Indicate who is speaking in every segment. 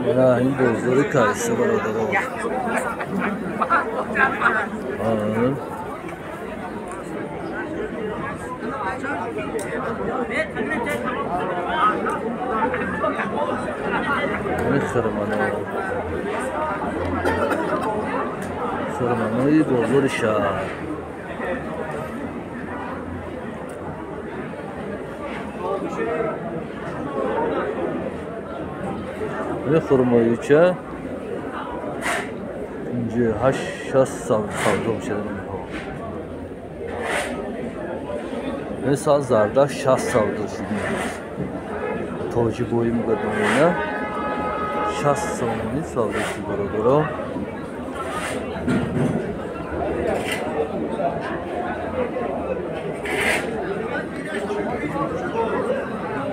Speaker 1: Мана ин бозори кайса бародаро. Хирманои бозори шаҳр. Ин хурмоича инҷа 8-60 савдо мешавад. Ин соат зарда 60 савдо шуд. Тоҷибои муқаддамона 60 сомонӣ савдо шуд бародаро.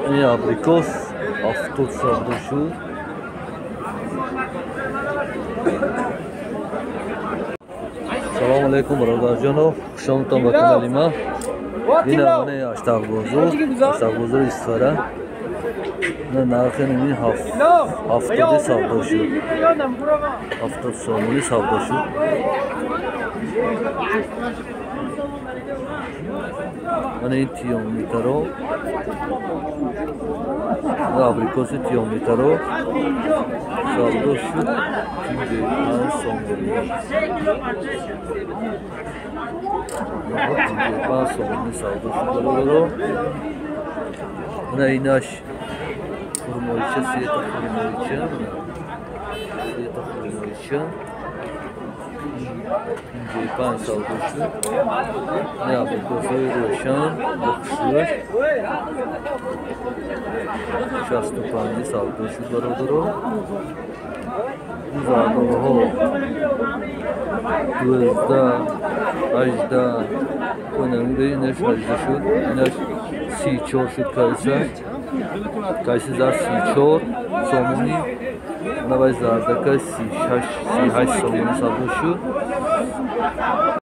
Speaker 1: Ин абрикос 70 савдо шуд. Салом алейкум бародарҷонов, хушомадтон ба канали ма. Ин амонаи Аштақбозор Исфара. Нархи ними 70 савдо шуд. 70 сомонӣ савдо шуд. Мана ин тиёмлитаро, абрикоси тиёмлитаро савдо шуд 55 сомонӣ. 55 сомонӣ савдо шуд бародаро. Мана инаш хурмоича, сета хурмоича, сета хурмоича 55 савдо шуд. Ин абрикосҳои рӯшан бохушрӯш 65 савдо шуд бародаро. Ин зардолуҳо 12, 18, инаш 18 шуд, инаш 34 шуд кайса. Кайси зар 34 сомонӣ, навай зардака 36, 38 сомонӣ савдо шуд.